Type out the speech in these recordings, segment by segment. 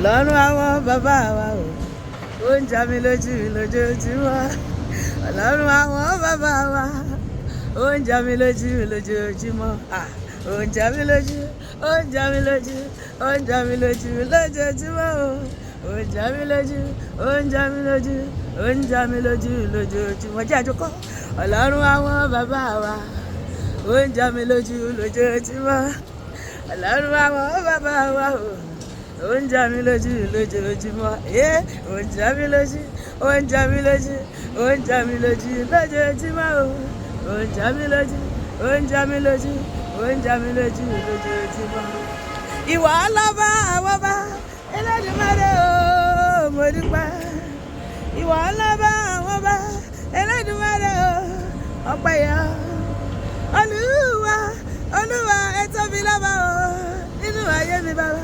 Ọlọ́run àwọn bàbá wa o, ó ń já mi lójú lójoojúmọ́. Ọlọ́run àwọn bàbá wa, ó ń já mi lójú lójoojúmọ́. Ah, ó ń já mi lójú, ó ń já mi lójú, ó ń já mi lójú lójoojúmọ́ o. Ó ń já mi lójú, ó ń já mi lójú, ó ń já mi lójú lójoojúmọ́. Jẹ́ àjọkọ́. Ọlọ́run àwọn bàbá wa, ó ń já mi lójú lójoojúmọ́. Ọlọ́run àwọn bàbá wa o, ó ń já mi lójú lójoojúmọ́. Ó ń já mi lójú, ó ń já mi lójú, ó ń já mi lójú lójoojúmọ́ o. Ó ń já mi lójú, ó ń já mi lójú, ó ń já mi lójú lójoojúmọ́. Ìwà lọ́ba àwọn bá Elédùmarè o, mo dúpẹ́. Ìwà lọ́ba àwọn bá Elédùmarè o, ọpẹ́ yẹ ọ́. Olúwa, Olúwa, ẹ tóbi lọ́ba o, nínú ayé mi bàbá.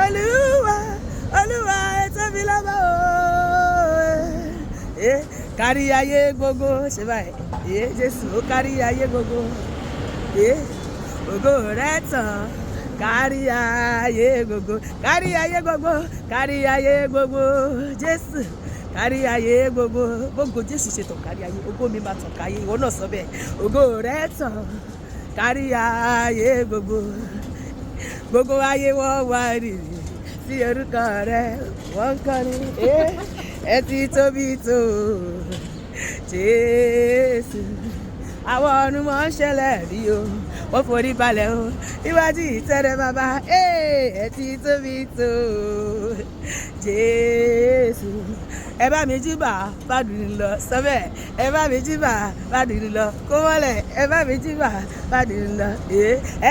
Olúwa, Olúwa, ẹ tóbi lọ́ba o. Kárí ayé gbogbo, ṣe báyìí. Jésù, ó kárí ayé gbogbo. Ògo rẹ̀ tàn kárí ayé gbogbo, kárí ayé gbogbo, kárí ayé gbogbo. Jésù, kárí ayé gbogbo. Gbogbo Jésù ṣe tàn kárí ayé, ògo mi máa tàn káyé, ìwọ náà sọ bẹ́ẹ̀. Ògo rẹ̀ tàn kárí ayé gbogbo. Gbogbo ayé wọ́n wá rìrì sí orúkọ rẹ̀, wọ́n ń kọrin. Ẹ ti tóbi tó, Jésù. Àwọn ọ̀run mọ̀ ń ṣẹlẹ̀ rí o, wọ́n forí balẹ̀ o, níwájú ìtẹ́rẹ bàbá. Ẹ ti tóbi tó, Jésù. Ẹ bá mi júbà fàdùn lọ, sọ bẹ́ẹ̀. Ẹ bá mi júbà fàdùn lọ, kó mọ́lẹ̀. Ẹ bá mi júbà fàdùn lọ.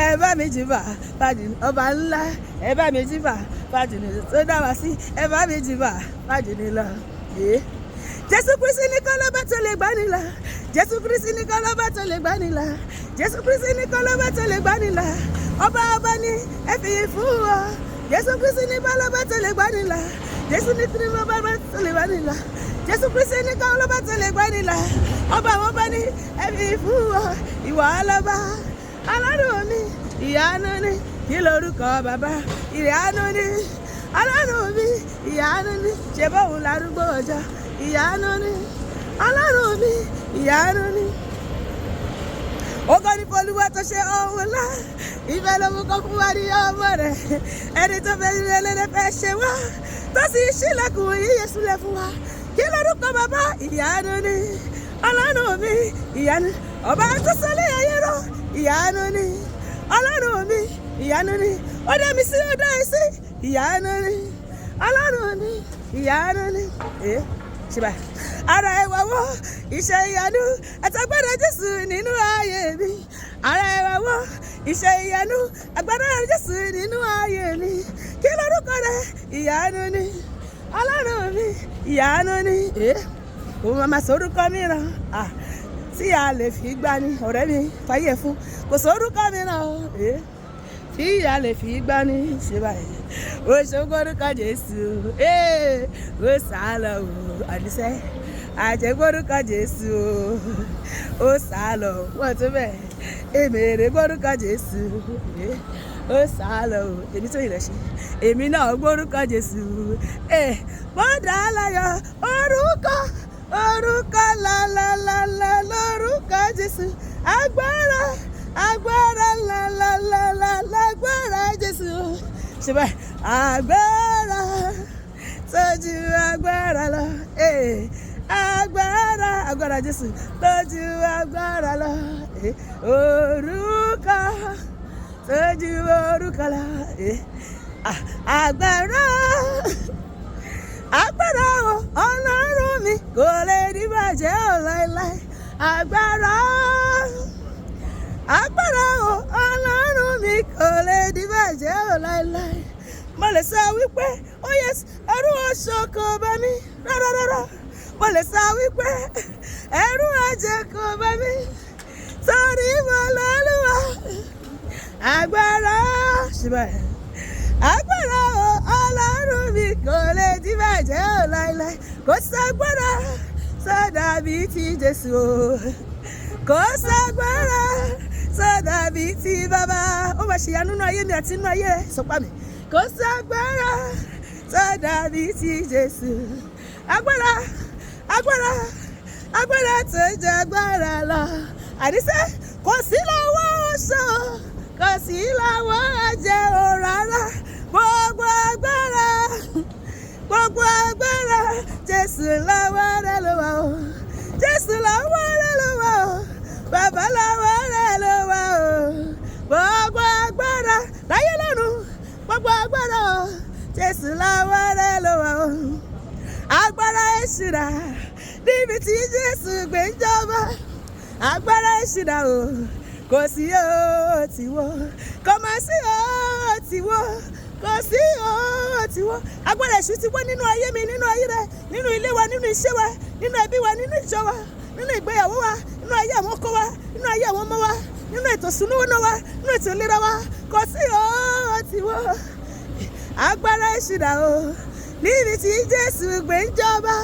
Ẹ bá mi júbà fàdùn ọba ńlá. Ẹ bá mi júbà fàdùn tó dá wa sí. Ẹ bá mi júbà fàdùn lọ. Jésù Kristi nìkan lọ́ba tó lè gbani là. Jésù Kristi nìkan lọ́ba tó lè gbani là. Jésù Kristi nìkan lọ́ba tó lè gbani là. Ọba ọba ni ẹ fi fún ọ. Jésù Kristi nìkan lọ́ba tó lè gbani là. Jésù nìkan lọ́ba tó lè gbani là. Jésù Kristi nìkan lọ́ba tó lè gbani là. Ọba ọba ni ẹ fi fún ọ. Ìwà lọ́ba Ọlọ́run mi, ìyanu ni. Kí lorúkọ bàbá? Ìyanu ni. Ọlọ́run mi, ìyanu ni. Ṣé bóun larúgbó ọjọ́? Ìyanu ni. Ọlọ́run mi, ìyanu ni. Ògo ni f'Olúwa tó ṣe ohun ńlá. Ìfẹ́ ló mú kó fún wa ní ọmọ rẹ̀. Ẹni tó fẹ́ ní ẹlẹ́dẹ̀ fẹ́ ṣe wá, tó sì ṣílẹ̀kùn yíyẹ sílẹ̀ fún wa. Kí lorúkọ bàbá? Ìyanu ni. Ọlọ́run mi, ìyanu. Ọba tó sọlé ayé rọ, ìyanu ni. Ọlọ́run mi, ìyanu ni. Ó dá mi sí, ó dá ẹ sí, ìyanu ni. Ọlọ́run mi, ìyanu ni. Ṣe báyìí. Ara ẹwà wọ iṣẹ́ ìyanu àtàgbàdà Jésù nínú ayé mi. Ara ẹwà wọ iṣẹ́ ìyanu agbára Jésù nínú ayé mi. Kí lorúkọ rẹ̀? Ìyanu ni. Ọlọ́run mi, ìyanu ni. Kò máa sọ orúkọ mìíràn tí a lè fi gbani. Ọ̀rẹ́ mi, fàyè fún. Kò sórúkọ mìíràn o, tí a lè fi gbani. Ṣe báyìí. Ó ṣògbórúkọ Jésù, ó sá lọ o. Àdìsẹ́ àjẹgbórúkọ Jésù o, ó sá lọ. Wọ́n tó bẹ́ẹ̀. Èmèrè gbórúkọ Jésù, ó sá lọ o. Èmi tó yìí rẹ̀ ṣe. Èmi náà gbórúkọ Jésù. Mo dà á láyọ̀. Orúkọ, orúkọ lálálálá lórúkọ Jésù. Agbára, agbára lálálálá lágbára Jésù. Ṣe báyìí. Agbára tó ju agbára lọ. Agbára, agbára Jésù tó ju agbára lọ. Orúkọ tó ju orúkọ lọ. Agbára, agbára o, Ọlọ́run mi kò lè ní bàjẹ́ ò láéláé. Agbára, agbára o, Ọlọ́run mi kò lè ní bàjẹ́ ò láéláé. Mo lè sọ wípé ó yẹ ẹrú oṣù kò bá mi rárá rárá. Mo lè sọ wípé ẹrú ajé kò bá mi torí mo lọ́lúwa. Agbára, ṣùgbọ́n agbára o, Ọlọ́run mi kò lè di bàjẹ́ ò láéláé. Kò ságbára sọ́dà bíi ti Jésù o. Kò ságbára sọ́dà bíi ti bàbá. Ó máa ṣèyanu nínú ayé mi àti nínú ayé rẹ̀. Sọpá mi. Kò ságbára tó dàbí ti Jésù. Agbára, agbára, agbára tó jẹ agbára lọ. Àníṣe kò sí lọ́wọ́ oṣó, kò sí lọ́wọ́ àjẹ́ o rárá. Gbogbo agbára, gbogbo agbára, Jésù lọ́wọ́ rẹ̀ ló wà o. Jésù lọ́wọ́ rẹ̀ ló wà o. Bàbá lọ́wọ́ rẹ̀ ló wà o. Gbogbo agbára láyé lọ́run, gbogbo agbára o. Jésù lọ́wọ́ rẹ̀ ló wà o. Agbára èṣù dà níbi tí Jésù gbé ń jọba. Agbára èṣù dà o, kò sí o tiwọ́, kò má sí o tiwọ́, kò sí o tiwọ́. Agbára èṣù ti wọ́ nínú ayé mi, nínú ayé rẹ, nínú ilé wa, nínú iṣẹ́ wa, nínú ẹbí wa, nínú ìjọ wa, nínú ìgbéyàwó wa, nínú ayé àwọn ọkọ wa, nínú ayé àwọn ọmọ wa, nínú ètò ìṣúná wa, nínú ètò ìlera wa. Kò sí o tiwọ́. Agbára èṣù dà o níbi tí Jésù gbé ń jọba.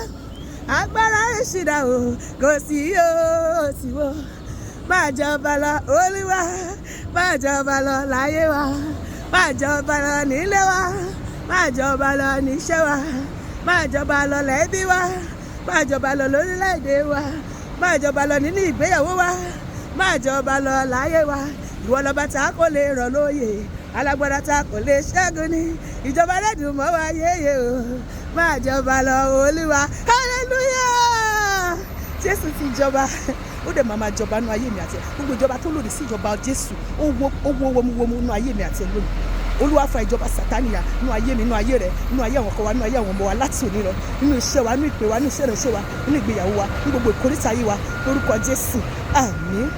Agbára èṣù dà o, kò sí o tiwọ́. Máa jọba lọ Olúwa, máa jọba lọ láyé wa, máa jọba lọ nílé wa, máa jọba lọ níṣẹ́ wa, máa jọba lọ lẹ́bí wa, máa jọba lọ lórílẹ̀‐èdè wa, máa jọba lọ nínú ìgbéyàwó wa, máa jọba lọ láyé wa. Ìwọ lọba tá kò lè rọ̀ lóyè, alágbára tá kò lè ṣẹ́gun ní ìjọba lẹ́dùn mọ́ wa yéye o. Máa jọba lọ Olúwa. Hallelujah! Jésù ti jọba, ó dẹ̀ máa máa jọba nínú ayé mi àti ẹ̀. Gbogbo ìjọba tó lòdì sí ìjọba Jésù, ó wó, ó wó wómúwómú nínú ayé mi àti ẹ̀ lónìí. Olúwa fa ìjọba Sátánì ya nínú ayé mi, nínú ayé rẹ, nínú ayé àwọn ọkọ wa, nínú ayé àwọn ọmọ wa láti òní lọ, nínú iṣẹ́ wa, nínú ìpè wa, nínú iṣẹ́ ìránṣẹ́ wa, nínú ìgbéyàwó wa, ní gbogbo ìkóríta ayé wa, lórúkọ Jésù. Àmín.